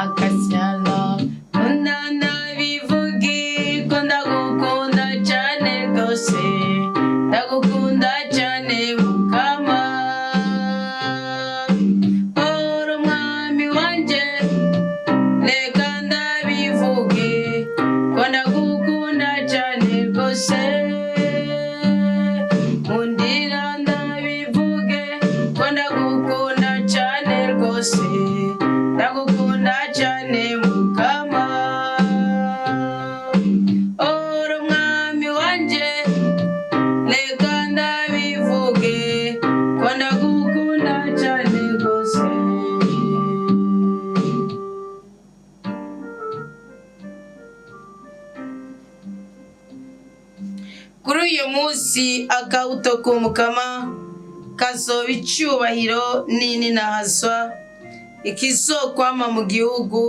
Akasyano kundana bivuge ko ndagukunda cyane rwose, ndagukunda cyane Mukama. Uri umwami wanjye, reka ndabivuge ko ndagukunda cyane rwose. Nkundira ndabivuge ko ndagukunda cyane rwose, ndagukunda cyane Mukama. Uri umwami wanjye, reka ndabivuge ko ndagukunda cyane rwose. Kuri uyu munsi akabuto k'Umukama kazoba icyubahiro n'ininahazwa, ikizokwama mu gihugu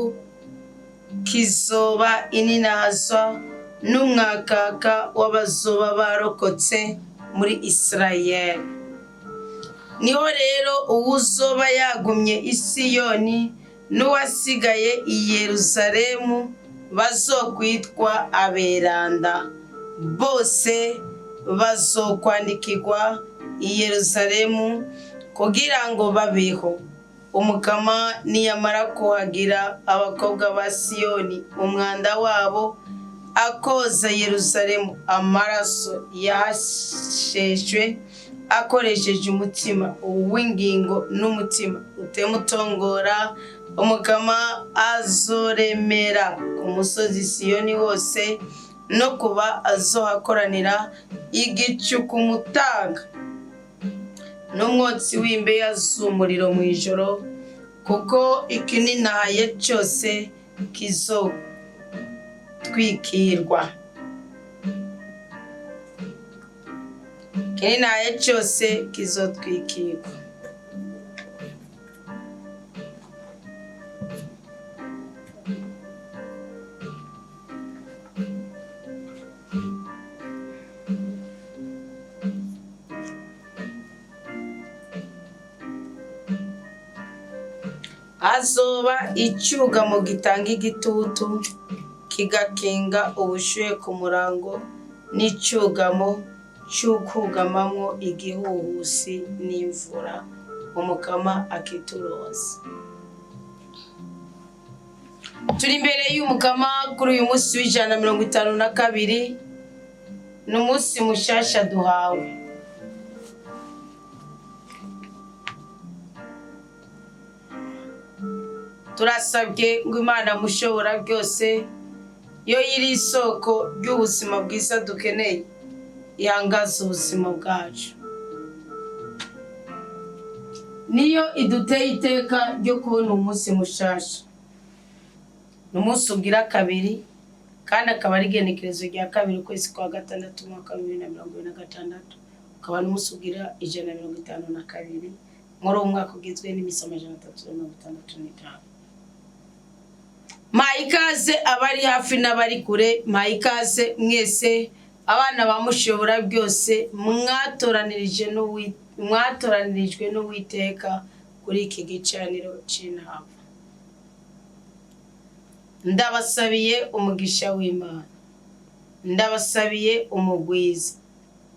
kizoba ininahazwa n'umwakaka w'abazoba barokotse muri Isirayeli. Niho rero uwuzoba yagumye i Siyoni n'uwasigaye i Yerusalemu bazokwitwa aberanda, bose bazokwandikirwa i Yerusalemu kugira ngo babeho. Umukama niyamara kuhagira abakobwa ba Siyoni umwanda wabo, akoza Yerusalemu amaraso yahasheshwe akoresheje umutima w'ingingo n'umutima utemutongora, Umukama azoremera ku musozi Siyoni wose no kuba azohakoranira igicu ku mutaga n'umwotsi w'imbeya z'umuriro mu ijoro, kuko ikininahaye cyose kizotwikirwa. Ikininahaye cyose kizotwikirwa. Azoba icyugamo gitanga igitutu kigakinga ubushyuhe ku murango, n'icyugamo cy'ukugamamwo igihuhusi n'imvura, Umukama akituroza. Turi imbere y'Umukama kuri uyu munsi w'152, ni umunsi mushasha duhawe. Turasabye ngo Imana mushobora byose, yo iri isoko ry'ubuzima bwiza dukeneye, ihangaze ubuzima bwacu. Niyo iduteye iteka ryo kubona umunsi mushasha. Ni umunsi ugira kabiri, kandi akaba ari igenekerezo rya kabiri ukwezi kwa gatandatu umwaka wa 2026, ukaba n'umunsi ugira 152 muri uwo mwaka ugizwe n'iminsi 365. Mpaye ikaze abari hafi n'abari kure, mpaye ikaze mwese abana ba mushobora byose mwatoranirijwe n'Uwiteka kuri iki gicaniro c'intama. Ndabasabiye umugisha w'Imana, ndabasabiye umugwiza,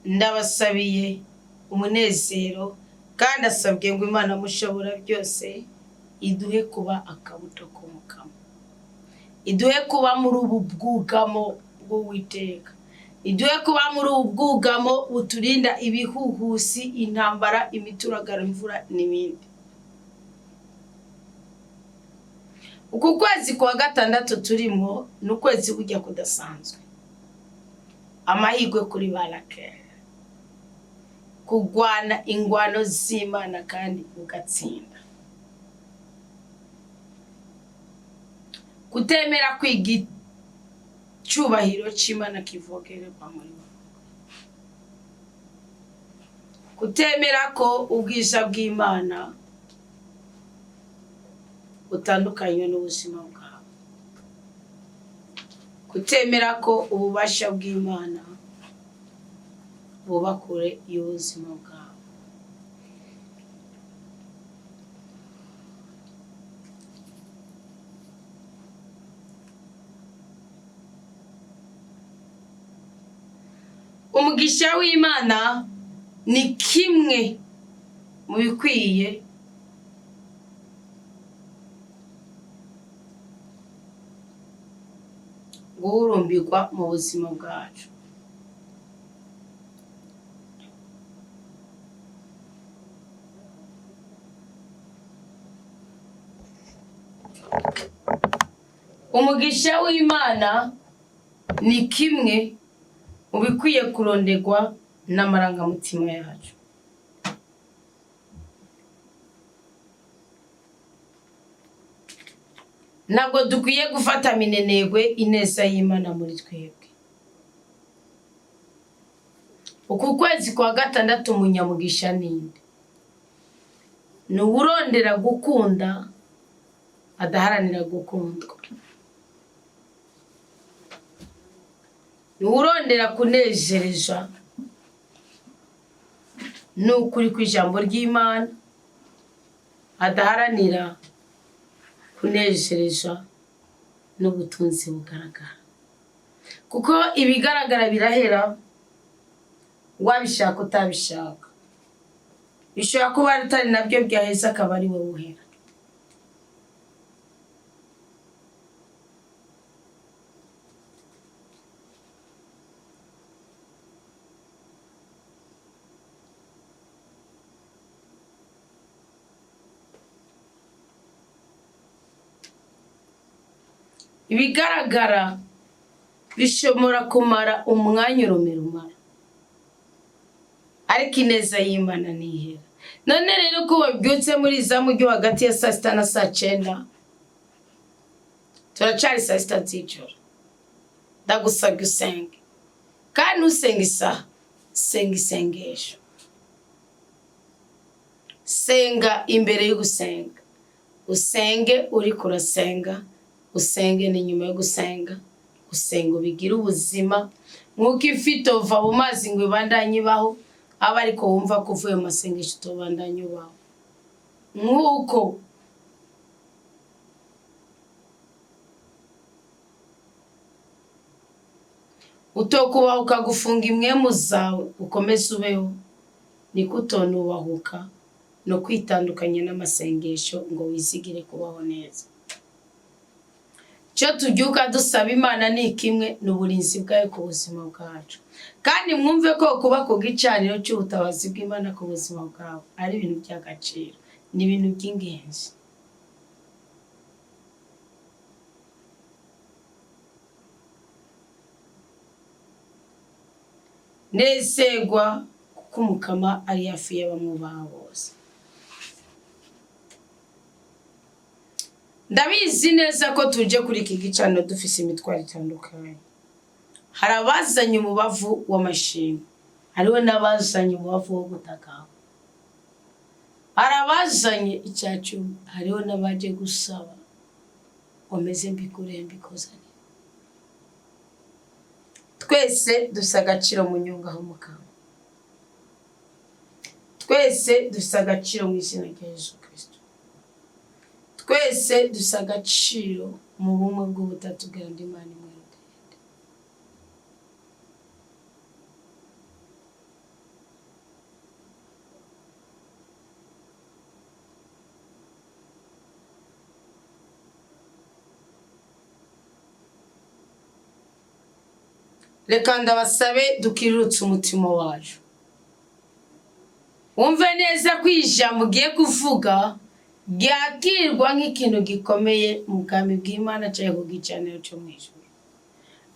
ndabasabiye umunezero, kandi asabwe ngo Imana mushobora byose iduhe kuba akabuto k'Umukama. Iduhe kuba muri ubu bwugamo bw'Uwiteka. Iduhe kuba muri ubu bwugamo buturinda ibihuhusi, intambara, imituragaro, imvura n'ibindi. Uku kwezi kwa gatandatu turimo ni ukwezi burya kudasanzwe. Amahirwe kuri barakera kugwana ingwano z'Imana kandi ugatsinda. Kutemera kwiga icyubahiro cy'Imana kivogererwa muri wowe. Kutemera ko ubwiza bw'Imana butandukanywe n'ubuzima bwawe. Kutemera ko ububasha bw'Imana buba kure y'ubuzima bwawe. Umugisha w'Imana ni kimwe mu bikwiye guhurumbirwa mu buzima bwacu. Umugisha w'Imana ni kimwe mu bikwiye kurondegwa n'amarangamutima yacu. Ntabwo dukwiye gufata minenegwe ineza y'Imana muri twebwe. Uku kwezi kwa gatandatu umunyamugisha ninde? Ni uwurondera gukunda adaharanira gukundwa. Ni uwurondera kunezereza n'ukuri kw'ijambo ry'Imana adaharanira kunezereza n'ubutunzi bugaragara. Kuko ibigaragara birahera, wabishaka utabishaka. Bishobora kuba atari nabyo byaheze akaba ari wowe uhera. Ibigaragara bishobora kumara umwanya urumera umara, ariko ineza y'Imana ntihera. None rero ko wabyutse muri izamu ryo hagati ya saa sita na saa cyenda, turacari saa sita z'ijoro, ndagusabye usenge, kandi ntusenge isaha, senga isengesho. Senga imbere yo gusenga, usenge uriko urasenga, usenge ni nyuma yo gusenga, usenga ubigire ubuzima nk'uko ifi itova mu mazi ngo ibandanye ibaho, aba ariko wumva ko uvuye mu masengesho utobandanya ubaho. Nk'uko utokubahuka gufunga imwemu zawe ukomeze ubeho, niko utonubahuka no kwitandukanya n'amasengesho ngo wizigire kubaho neza. Icyo tubyuka dusaba Imana ni kimwe, ni uburinzi bwayo ku buzima bwacu. Kandi mwumve ko kuba ku gicaniro cy'ubutabazi bw'Imana ku buzima bwawe ari ibintu by'agaciro, ni ibintu by'ingenzi. Nezerwa kuko Umukama ari hafi y'abamwubaha bose. Ndabizi neza ko tuje kuri iki gicaniro dufise imitwaro itandukanye. Hari abazanye umubavu w'amashimwe, hariho n'abazanye umubavu wo gutakamba, hari abazanye icya cumi, hariho n'abaje gusaba ngo meze mbikure mbikozane. Twese dufise agaciro mu nyungu aho Mukama, twese dufise agaciro mu izina rya Yesu Kristo, twese dufise agaciro mu bumwe bw'ubutatu bwa Imana imwe rudende. Reka ndabasabe dukirurutse umutima wacu, wumve neza ko ijambo ugiye kuvuga ryakirwa nk'ikintu gikomeye mu bwami bw'Imana cyangwa ku gicaniro cyo mu ijuru,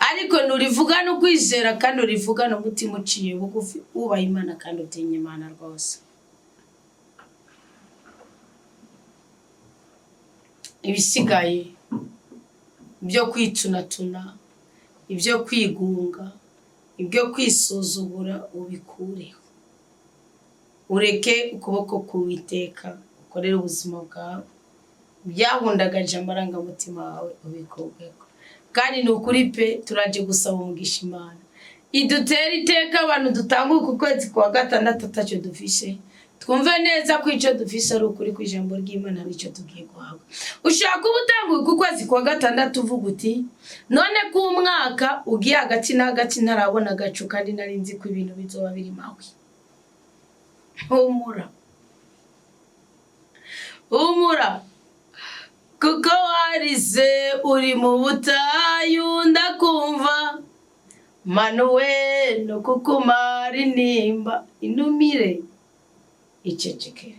ariko nturivugane ukwizera kandi urivugane umutima uciye bugufi, wubaha Imana kandi utinya Imana rwose. Ibisigaye ibyo kwitunatuna, ibyo kwigunga, ibyo kwisuzugura ubikureho, ureke ukuboko k'Uwiteka ukorere ubuzima bwawe. Byahundagaje amarangamutima yawe ubikurweho. Kandi ni ukuri pe, turaje gusaba umugisha Imana idutere iteka. Abantu dutanguka ukwezi kwa gatandatu atacyo dufishe, twumve neza ko icyo dufise ari ukuri ku ijambo ry'Imana nicyo tugiye guhabwa. Ushaka kuba utanguka ukwezi kwa gatandatu uvuga uti none ko umwaka ugiye hagati na hagati ntarabona agacu kandi nari nzi ko ibintu bizoba biri mawe. Humura, humura, kuko warize uri mu butayu ndakumva, manuwe no kukumara intimba inumire icecekere.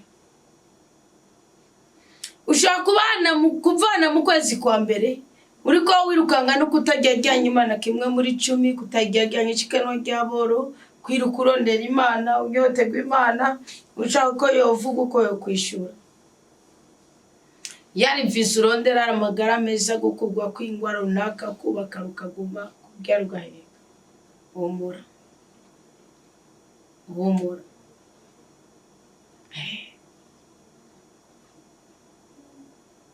Ushobora kubana kuvana mu kwezi kwa mbere uriko wirukanga no kutaryarya Imana kimwe muri 10, kutaryarya ishikanwa rya boro, kwiruka urondera Imana, unyoterwa Imana, ushaka ko yovuga uko yokwishura. Yari mvise urondera amagara meza, gukurwa kw'ingwara runaka, kubaka rukaguma, kubyara ugaheka. Humura, humura.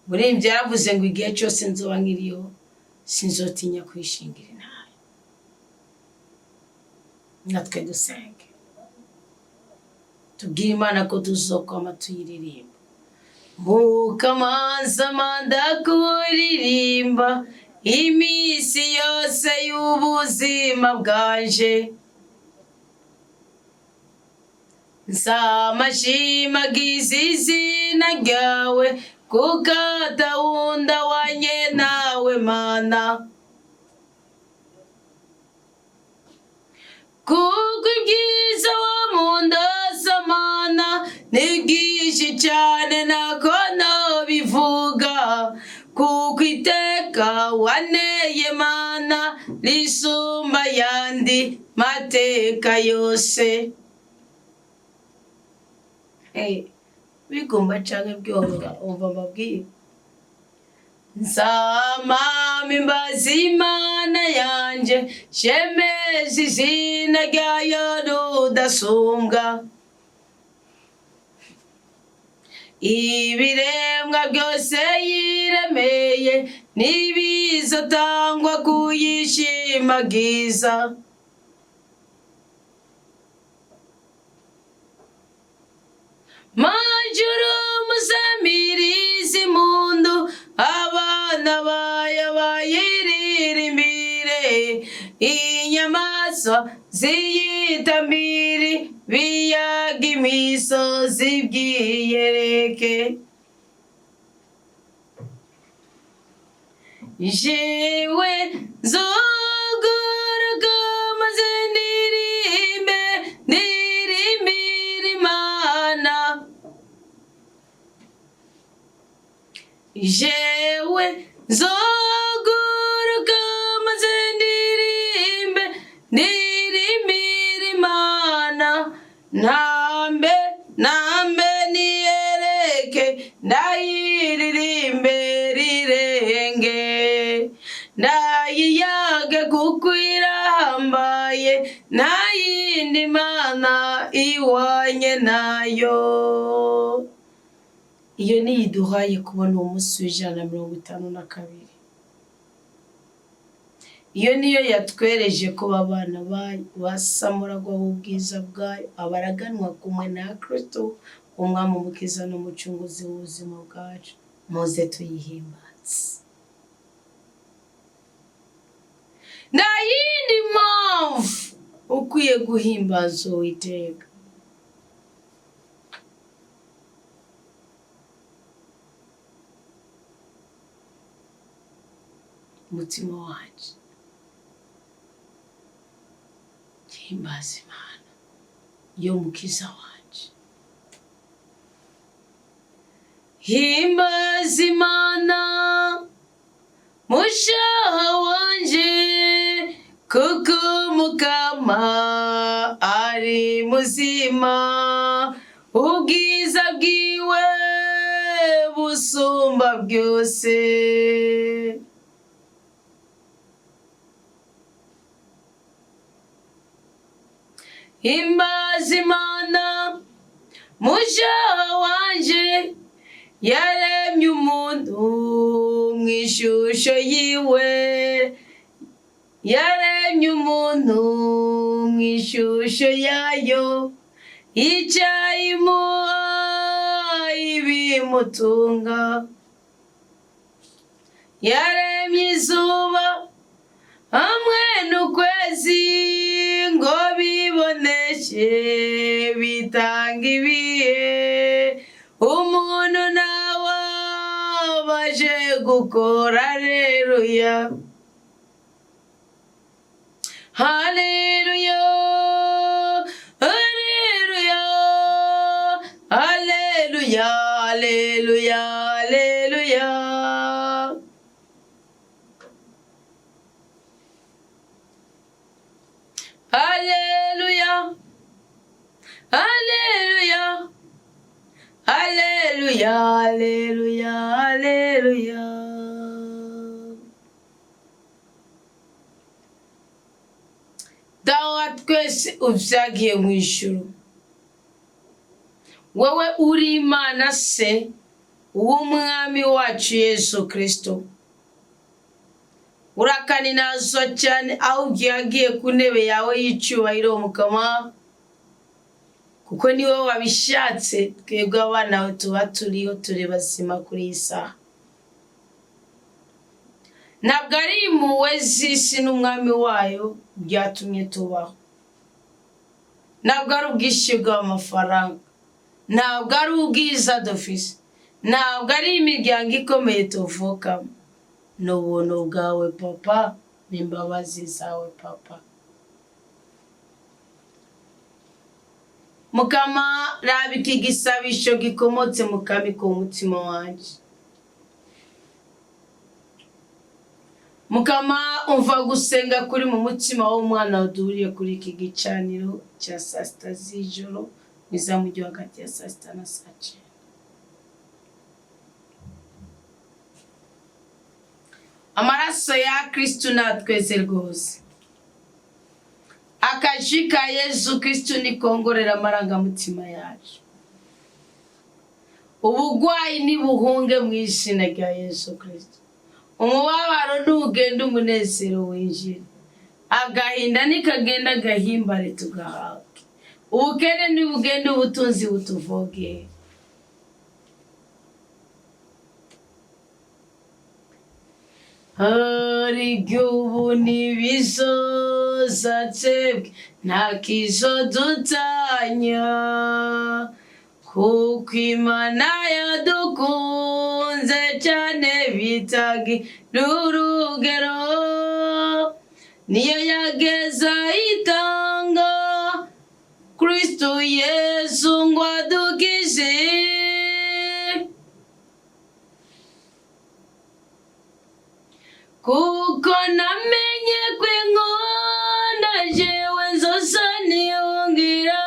Muririmbyi yaravuze ngo igihe cyose nzoba nkiriho sinzotinya kwishingira intahe. Natwe dusenge tubwire Imana ko tuzokwama tuyiririmba. Mukamanza ndakuririmba iminsi yose y'ubuzima bwanje, nzamashimagiza izina ryawe kuko atawundi wanye nawe Mana, kuko ibyiza wamundasa Mana ni byinshi cyane ntako nobivuga, kuko iteka waneye Mana risumba ayandi mateka yose. Bigomba canke byoroha, umva mbabwire. Nzamama imbaza Imana yanje, shemeza izina ryayo rudasumbwa. Ibiremwa byose yiremeye ntibizotangwa kuyishimagiza. Majuru musamirize impundu, abana bayo bayiririmbire, inyamaswa ziyitambire, biyaga imisozi byiyereke. Jewe nzoguruka maze ndirimbe, ndirimbire Imana. Jewe nzoguruka maze ndirimbe, ndirimbire Imana. Ntambe, ntambe niyereke, ndayiririmbe rirenge, ndayiyage kuko irahambaye, nta yindi mana iwanye nayo. Iyo niyo iduhaye kubona uwo munsi w'152. Iyo niyo yatwereje kuba abana bayo, basamuragwa b'ubwiza bwayo, abaraganwa kumwe na Kristo, umwami umukiza n'umucunguzi w'ubuzima bwacu. Muze tuyihimbaze. Nta yindi mpamvu ukwiye guhimbaza Uwiteka. Umutima wanje Himbaza Imana yo mukiza wanje. Himbaza Imana mushaha wanje, kuko Mukama ari muzima, ubwiza bwiwe busumba byose. Himbaza Imana mushaha wanje, yaremye umuntu mw'ishusho yiwe, yaremye umuntu mw'ishusho yayo, icayimuha ibimutunga. Yaremye izuba hamwe n'ukwezi ngo biboneshe bitanga ibihe, umuntu nawe abaje gukora. Haleluya, haleluya, haleluya, haleluya, haleluya, haleluya. Haleluya, haleluya, haleluya, haleluya, haleluya. Dawe wa twese uvyagiye mu ijuru, wewe uri Imana se w'umwami wacu Yesu Kristo, urakaninazwa cyane aho ugiye ku ntebe yawe y'icyubahiro Mukama, kuko niwe wabishatse. Twebwe abana bawe tuba turiho, turi bazima kuri iyi saha. Ntabwo ari impuhwe z'isi n'umwami wayo byatumye tubaho, ntabwo ari ubwishyu bw'amafaranga, ntabwo ari ubwiza dufise, ntabwo ari imiryango ikomeye tuvukamo, ni ubuntu bwawe Papa, n'imbabazi zawe Papa. Mukama, raba iki gisabisho gikomotse mu kami k'umutima wanje. Mukama, umva gusenga kuri mu mutima w'umwana waduhuriye kuri iki gicaniro cya saa sita z'ijoro, mwiza mujyi hagati ya saa sita na saa cyenda. Amaraso ya Kristu natweze rwose. Akaji ka Yezu Kristu nikongorera amarangamutima yacu. Ubugwayi nibuhunge mu izina rya Yesu Kristu. Umubabaro ntugenda, umunezero winjira. Agahinda nikagenda, agahimbare tugahabwe. Ubukene nibugenda, ubutunzi butuvogere. Hari igihugu ntibizoza twebwe, nta kizodutanya, kuko Imana yadukunze cyane bitagira urugero, niyo yageza itanga Kristo Yesu ngo adukize. Kuko namenye ko inkunda jewe nzosa nihungiro,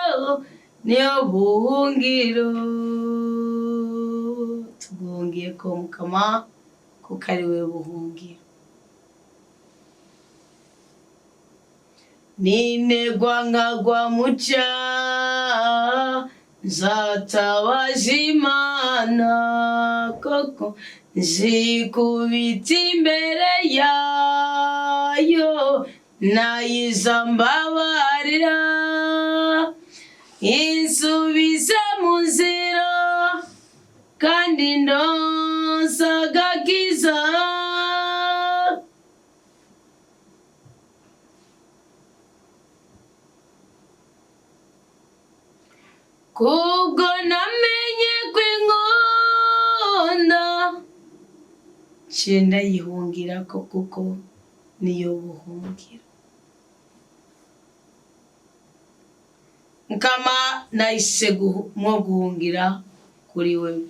niyo buhungiro. Tuguhungiye ko Mukama, kuko ari we buhungiro. Ninegwa nkagwa mu cyaha, nzatabaza Imana, koko nzikubita imbere yayo, nayiza mbabarira, insubize mu nzira, kandi ndonsa agakiza. Kubwo namenye ko inkunda, nciye ndayihungirako, kuko niyo buhungiro. Mukama, nahise mwo guhungira kuri wewe.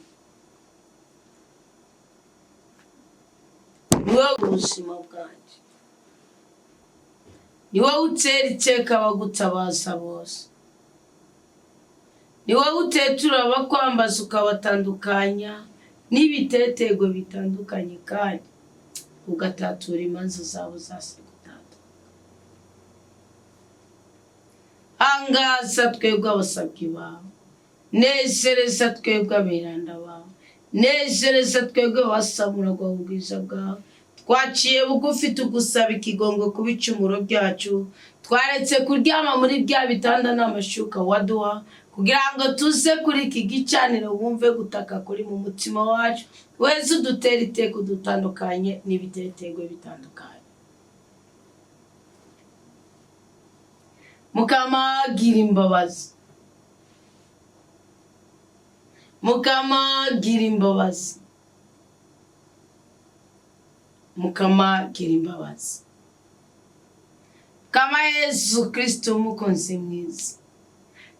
Ni wowe ubuzima bwanjye, ni wowe utera iteka abagutabaza bose, ni wowe utetura abakwambaza ukabatandukanya n'ibitetego bitandukanye, kandi ugatatura imanza zabo zase gutatuka. Hangaza twebwe abasabyi bawe, nezereza twebwe aberanda bawe, nezereza twebwe basamuragwa ubwiza bwawe. Twaciye bugufi tugusaba ikigongo ku bicumuro byacu, twaretse kuryama muri bya bitanda n'amashuka waduha, kugira ngo tuze kuri iki gicaniro wumve gutaka kuri mu mutima wacu. Weze udutere iteka, udutandukanye n'ibitetegwe bitandukanye. Mukama, gira imbabazi. Mukama, gira imbabazi. Mukama, gira imbabazi. Kama Yesu Kristo umukunzi mwiza,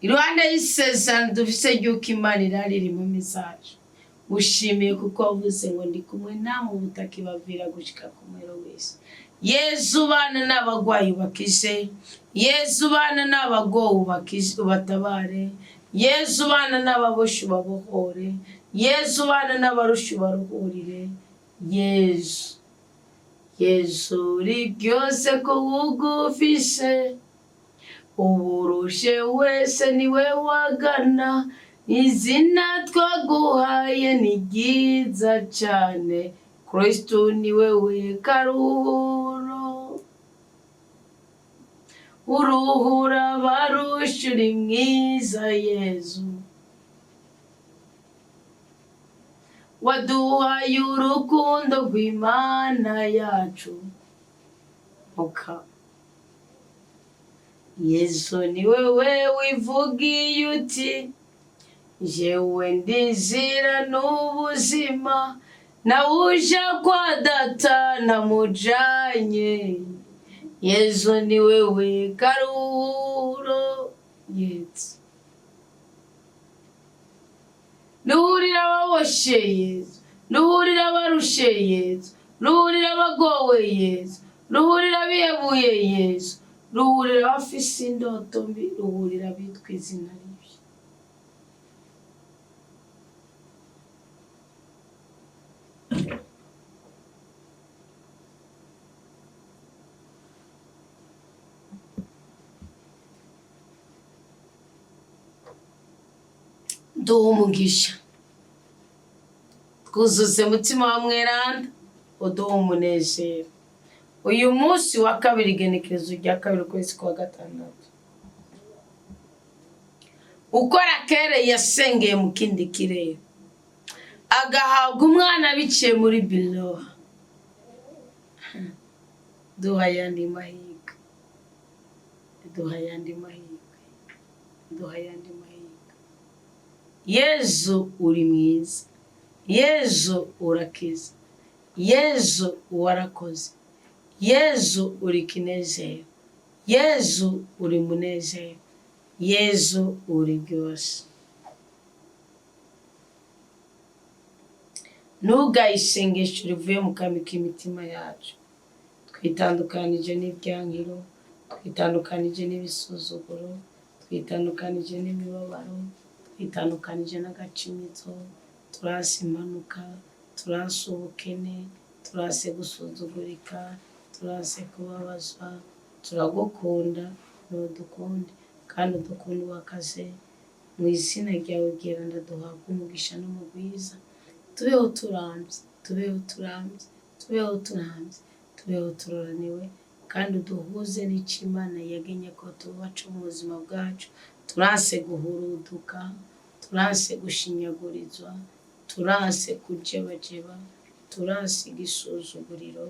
iruhande y'isezerano dufise ry'uko Imana irari iri mu zacu, ushimiye kuko wavuze ngo ndi kumwe namwe ubutaka ibavira gushika ku muhero wese. Yezu, bana n'abagwayi ubakize. Yezu, bana n'abagowe ubakize, ubatabare. Yezu, bana n'ababoshye ubabohore. Yezu, bana n'abarushye ubaruhurire. Yezu, Yezu, uri byose ko wugufise, uburushe wese niwe wagana. Izina twaguhaye ni ryiza cyane, Kristu niwe we karuhuro, uruhura abarushe, uri mwiza Yezu. Waduhaye urukundo rw'Imana yacu. Muka Yesu, ni wewe wivugiye uti jewe ndizira n'ubuzima, nawuja kwa Data namujanye. Yesu, ni wewe karuhuro. Yesu, ruhurira ababoshe. Yesu, ruhurira abarushe. Yesu, ruhurira abagowe. Yesu, ruhurira abihebuye. Yesu, ruhurira abafise indoto mbi, ruhurira abitwa izina ribi. Duha umugisha, twuzuze mutima wa mweranda, uduha umunezero uyu munsi wa kabiri, igenekerezo rya kabiri, ukwezi kwa gatandatu. Uko Rakele yasengeye mu kindi kirere agahabwa umwana biciye muri Biloha, duha ayandi mahirwe, duha ayandi mahirwe, duha ayandi mahirwe. Yezu, uri mwiza. Yezu, urakiza. Yezu, warakoze. Yezu, uri kinezero. Yezu, uri munezero. Yezu, uri byose. Ntugaye isengesho rivuye mu kami k'imitima yacu. Twitandukanije n'ibyankiro, twitandukanije n'ibisuzuguro, twitandukanije n'imibabaro, twitandukanije n'agacinyizo. Turase impanuka, turase ubukene, turase gusuzugurika, turase kubabazwa. Turagukunda, ntudukunde kandi udukunde wakaze. Mu izina ryawe ryeranda duhabwe umugisha n'umugwiza. Tubeho turambye, tubeho turambye, tubeho turambye, tubeho turoraniwe, kandi uduhuze n'icyo Imana yagenye ko tubaca mu buzima bwacu. Turanse guhuruduka, turanse gushinyagurizwa, turanse kujebajeba, turanse igisuzuguriro.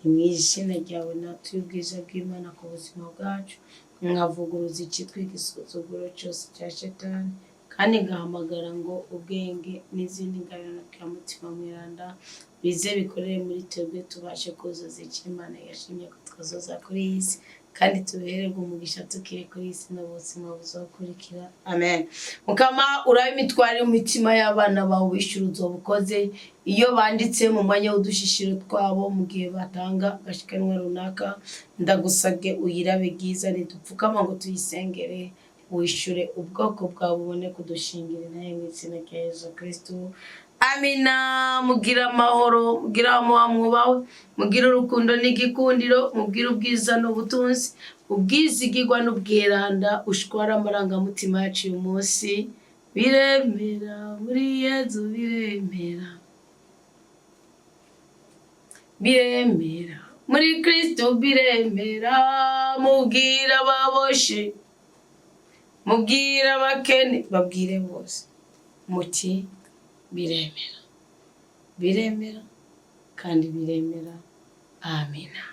Ni mu izina ryawe natuye ubwiza bw'Imana ku buzima bwacu, nkavuguruza icyitwa igisuzuguro cyose cya Shetani, kandi ngahamagara ngo ubwenge n'izindi ngabirano bya mutima mweranda bize bikorere muri twebwe, tubashe kuzuza icyo Imana yashimye ko twuzuza kuri iyi si. Kandi tubererwe umugisha tukiri kuri iyi si n'ubuzima buzokurikira. Amen. Mukama, urabe imitwaro y'imitima y'abana bawe, wishyura uzoba ukoze iyo banditse mu mwanya w'udushishiro twabo mu gihe batanga agashikanwa runaka. Ndagusabye uyirabe bwiza, ntidupfukama ngo tuyisengere, wishyure ubwoko bwawe, ubone kudushingira intahe mu izina rya Yesu Kristo. Amina. Mugire amahoro, mugire aho mwubawe, mugire urukundo n'igikundiro, mugire ubwiza n'ubutunzi, ubwizigirwa n'ubweranda, ushwara amarangamutima yacu uyu munsi. Biremera muri Yezu, biremera, biremera muri Kristo, biremera. Mubwire ababoshe, mubwire abakene, babwire bose muti biremera, biremera kandi biremera. Amina.